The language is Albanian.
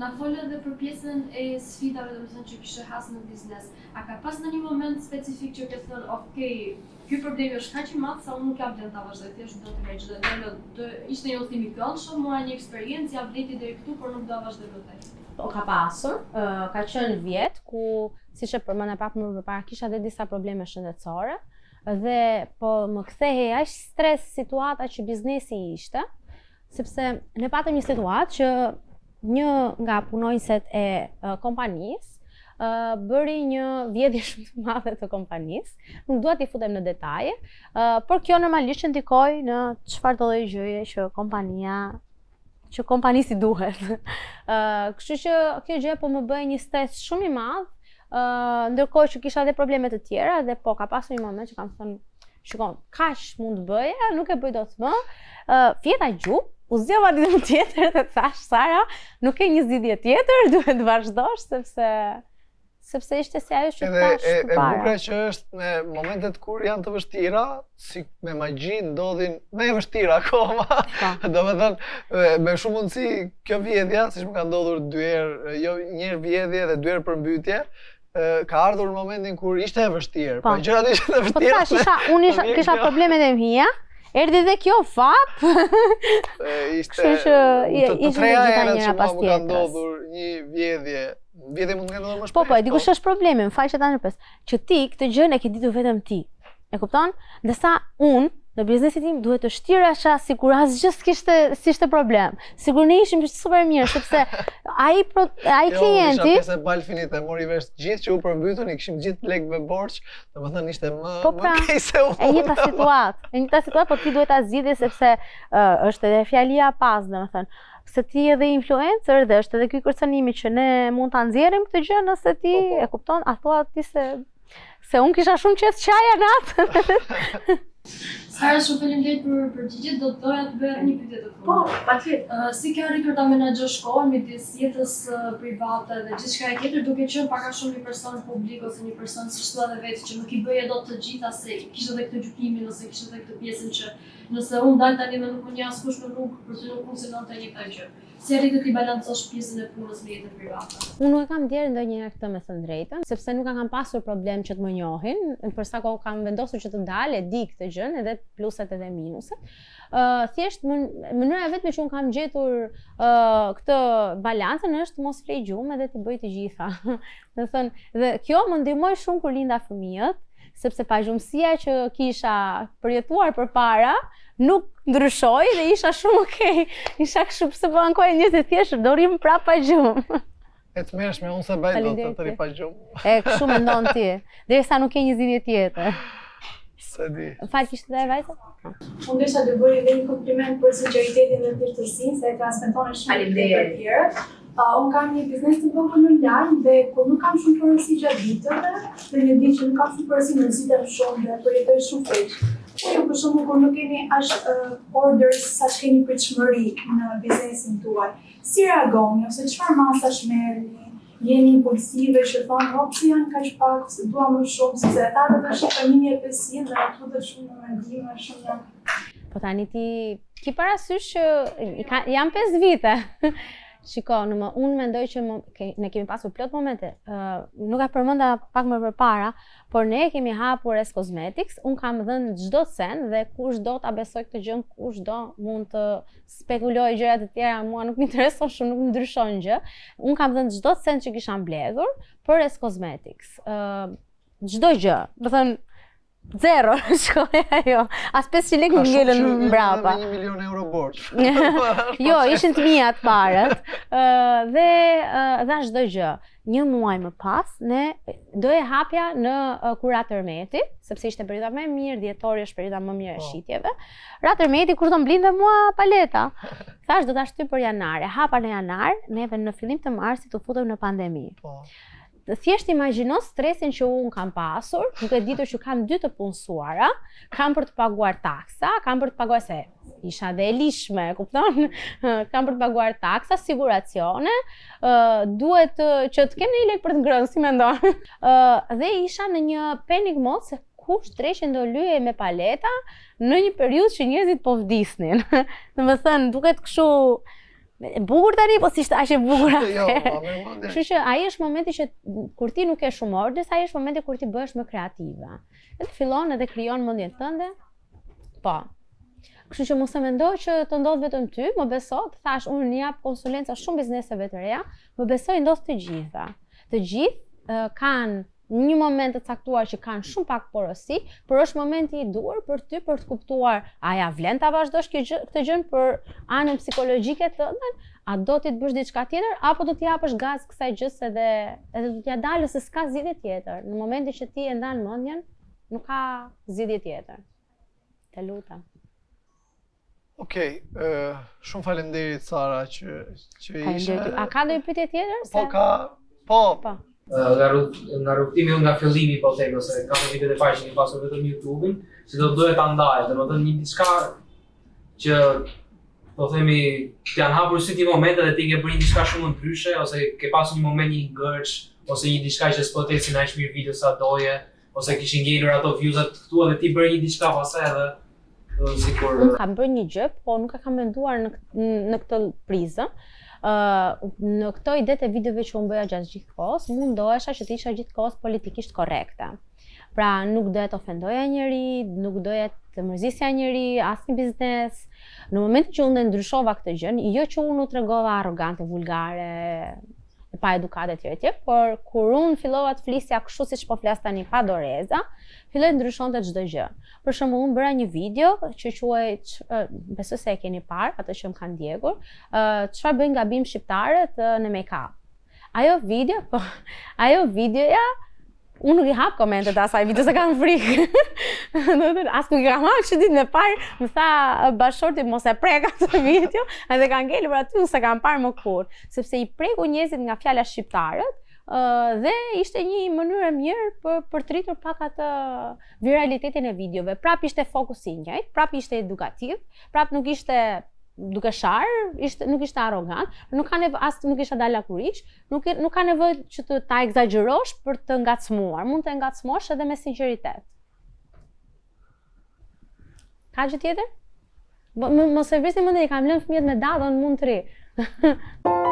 Na fole edhe për pjesën e sfidave, domethënë që kishe has në biznes. A ka pas ndonjë moment specifik që ke thënë, ok, ky problemi është kaq i madh sa unë nuk ja vlen ta vazhdoj, thjesht do të heq dhe do, do ishte një udhëtim i këndshëm, mora një eksperiencë, ja vlejti deri këtu, por nuk do ta vazhdoj më tej. Po ka pasur, uh, ka qenë vjet ku siç e përmenda pak më përpara kisha edhe disa probleme shëndetësore dhe po më kthehej aq stres situata që biznesi ishte, sepse ne patëm një situatë që një nga punonjëset e kompanisë bëri një vjedhje shumë të madhe të kompanisë. Nuk dua t'i futem në detaje, por kjo normalisht që ndikoi në çfarëdo lloj gjëje që kompania që kompanisë i duhet. Ë, kështu që kjo gjë po më bëhej një stres shumë i madh, ë ndërkohë që kisha edhe probleme të tjera dhe po ka pasur një moment që kam thënë Shikon, kaq mund të bëja, nuk e bëj dot më. Ë, fjeta gjumë, u zgjova ditën tjetër dhe thash Sara, nuk ke një zgjidhje tjetër, duhet të vazhdosh sepse sepse ishte si ajo që thash e, e bukura që është në momentet kur janë të vështira, si me magji ndodhin më e vështira akoma. Po. Domethënë, me shumë mundësi kjo vjedhja, siç më ka ndodhur dy herë, jo një herë vjedhje dhe dy herë përmbytje, ka ardhur në momentin kur ishte e vështirë. Po, pra gjërat ishin të po vështira. Po thash, isha, unë isha, kisha problemet e mia, erdhi dhe kjo fap. ishte Kështu që ishin të gjitha njëra pas tjetrës. Ka ndodhur një vjedhje, vjedhje mund të kenë ndodhur më shpesh. Po, po, e di kush po. është problemi, më fal që ta ndërpres, që ti këtë gjë e ke ditur vetëm ti. E kupton? Ndërsa unë në biznesin tim duhet të shtiresha sikur asgjë s'kishte s'ishte problem. Sikur ne ishim super mirë sepse ai pro, ai jo, klienti Jo, isha pjesë e Balfinit e mori vesh gjithë që u përmbytën, i kishim gjithë lekë me borxh, domethënë ishte më po pra, më keq se unë. E njëjta situatë, e njëjta situatë, po ti duhet ta zgjidhje sepse uh, është edhe fjalia pas, domethënë se ti edhe influencer dhe është edhe ky kërcënimi që ne mund ta nxjerrim këtë gjë nëse ti po, po. e kupton, a thua ti se Se unë kisha shumë qejf të qaja natë. Sara, shumë faleminderit për përgjigjet, do të doja të bëja një pyetje të fundit. Po, patjetër. Uh, si ke arritur ta menaxhosh kohën midis jetës private dhe gjithçka tjetër, duke qenë pak a shumë një person publik ose një person siç thua edhe vetë që nuk i bëje dot të gjitha se kishe edhe këtë gjykimin ose kishe edhe këtë pjesën që nëse unë dal tani dhe nuk më njeh askush në rrugë, për ty nuk funksionon të njëjta gjë. Si arrite t'i balancosh pjesën e punës me jetën private? Unë nuk e kam ndjerë ndonjëherë këtë me thënë drejtën, sepse nuk e kam pasur problem që të më njohin, për sa kohë kam vendosur që të dal e di këtë gjën, edhe pluset edhe minuset. Ë uh, thjesht më, mënyra e vetme që unë kam gjetur uh, këtë balancën është të mos flej gjumë edhe t'i bëj të gjitha. Domethënë, dhe kjo më ndihmoi shumë kur linda fëmijët, sepse pagjumësia që kisha përjetuar përpara nuk ndryshoi dhe isha shumë okay. Isha kështu pse po ankohen njerëzit thjesht do rrim prapë pa gjumë. E të mërshme, unë s'e bëj dot të rri pa gjumë. E kështu mendon ti, derisa nuk ke një zgjidhje tjetër. S'e di. Fal kishte dhe vajza? Unë desha të bëj edhe një kompliment për sinqeritetin dhe thjeshtësinë, se e transmetoni shumë mirë për të tjerët. Uh, unë kam një biznes të vogël online dhe kur nuk kam shumë porosi gjatë ditëve, dhe një ditë që nuk kam shumë porosi, mërzitem shumë dhe përjetoj shumë keq. Po ju për shembull kur nuk keni aq uh, orders sa që keni pritshmëri në biznesin tuaj, si reagoni ose çfarë masash merrni? Jeni impulsive që thonë, oh, pse janë kaq pak, pse dua më shumë, sepse e thatë të shifra 1500 dhe ato të shumë në mendime, shumë në Po tani ti ki parasysh që i ka, janë 5 vite. Shiko, në më, unë mendoj që më, ke, ne kemi pasur plot momente. Uh, nuk e përmenda pak më përpara, por ne kemi hapur S Cosmetics, unë kam dhënë çdo cent dhe kush do ta besoj këtë gjë, kush do mund të spekulojë gjëra të tjera, mua nuk më intereson shumë, nuk më ndryshon gjë. Unë kam dhënë çdo cent që kisha mbledhur për S Cosmetics. Ë uh, çdo gjë. Domethënë Zero, shkoi ajo. As 500 lekë nuk ngelën mbrapa. Ka 1 milion euro borxh. jo, ishin të mia të paret. Ë dhe dha çdo gjë. Një muaj më pas, ne do e hapja në kur ra tërmeti, sepse ishte periudha më e mirë, dhjetori është periudha më mirë e po. shitjeve. Ra tërmeti kush do më blinte mua paleta. Thash do ta shtyj për janar. E hapa në janar, neve në fillim të marsit u futëm në pandemi. Po. Thjesht imagjino stresin që unë kam pasur, duke ditur që kam dy të punësuara, kam për të paguar taksa, kam për të paguar se isha dhe e ligjshme, e kupton? kam për të paguar taksa, siguracione, ë duhet që të kem një lek për të ngrënë, si mendon? Ë dhe isha në një panic mode se kush dreqin do lyhej me paleta në një periudhë që njerëzit po vdisnin. Domethënë, duket kështu. E bukur tani, po s'ishte aq e bukur Jo, po, më mendje. Kështu që ai është momenti që kur ti nuk ke shumë orders, ai është momenti kur ti bëhesh më kreative. Edhe fillon edhe krijon mendjen tënde. Po. Kështu që mos e mendo që të ndodh vetëm ty, më beso, të thash unë jap konsulenca shumë bizneseve të reja, më beso i ndodh të gjithëve. Të gjithë uh, kanë një moment të caktuar që kanë shumë pak porosi, por është momenti i duhur për ty për të kuptuar a ja vlen ta vazhdosh kjo gjë, këtë gjën për anën psikologjike tënden, a do ti të bësh diçka tjetër apo do t'i japësh gaz kësaj gjësë edhe edhe do t'ja dalësh se s'ka zgjidhje tjetër. Në momentin që ti e ndan mendjen, nuk ka zgjidhje tjetër. Të lutem. Okej, okay, shumë faleminderit Sara që që ishe. A ka ndonjë pyetje tjetër? Po ka, po. Po. Nga rrug, nga rrugëtimi nga fillimi po them ose ka në vitet e parë që kemi pasur vetëm YouTube-in, që do doje ta ndaje, domethënë një diçka që po themi të janë hapur sytë një moment dhe ti ke bërë një diçka shumë ndryshe ose ke pasur një moment një ngërç ose një diçka që s'po të ecin aq mirë video sa doje ose kishin ngelur ato viewsat këtu edhe ti bëre një diçka pastaj edhe do sikur Unë kam bërë një gjë, po nuk e kam menduar në në këtë prizëm. Ë uh, në këto idetë e videove që unë bëja gjatë gjithë kohës, mundohesha që të isha gjithë kohës politikisht korrekte. Pra nuk doja të ofendoja njeri, nuk doja të mërzisja njeri, asnjë biznes. Në momentin që unë ndryshova këtë gjë, jo që unë u tregova arrogante, vulgare, e pa edukatë etj etj, por kur unë fillova të flisja kështu siç po flas tani pa doreza, filloi të ndryshonte çdo gjë. Për shembull, unë bëra një video që quhej besoj se e keni parë, atë që më kanë ndjekur, çfarë bëjnë gabim shqiptarët në make-up. Ajo video, po, ajo videoja Unë nuk i hap komentet e asaj video se kam frikë. Do të thënë, as nuk i kam hap që ditën e parë, më tha bashkëshorti mos e prek atë video, edhe ka ngelur aty, unë s'e kam parë më kurrë, sepse i preku njerëzit nga fjala shqiptarët, dhe ishte një mënyrë e mirë për për të rritur pak atë viralitetin e videove. Prap ishte fokusi i njëjtë, prap ishte edukativ, prap nuk ishte duke sharë, ishte nuk ishte arrogant, nuk ka nevojë as nuk isha dalë lakuriq, Nuk nuk ka nevojë që të ta ekzagjerosh për të ngacmuar. Mund të ngacmosh edhe me sinqeritet. Ka gjë tjetër? Mos e vrisni mendjen, i kam lënë fëmijët me dadën, mund të rri.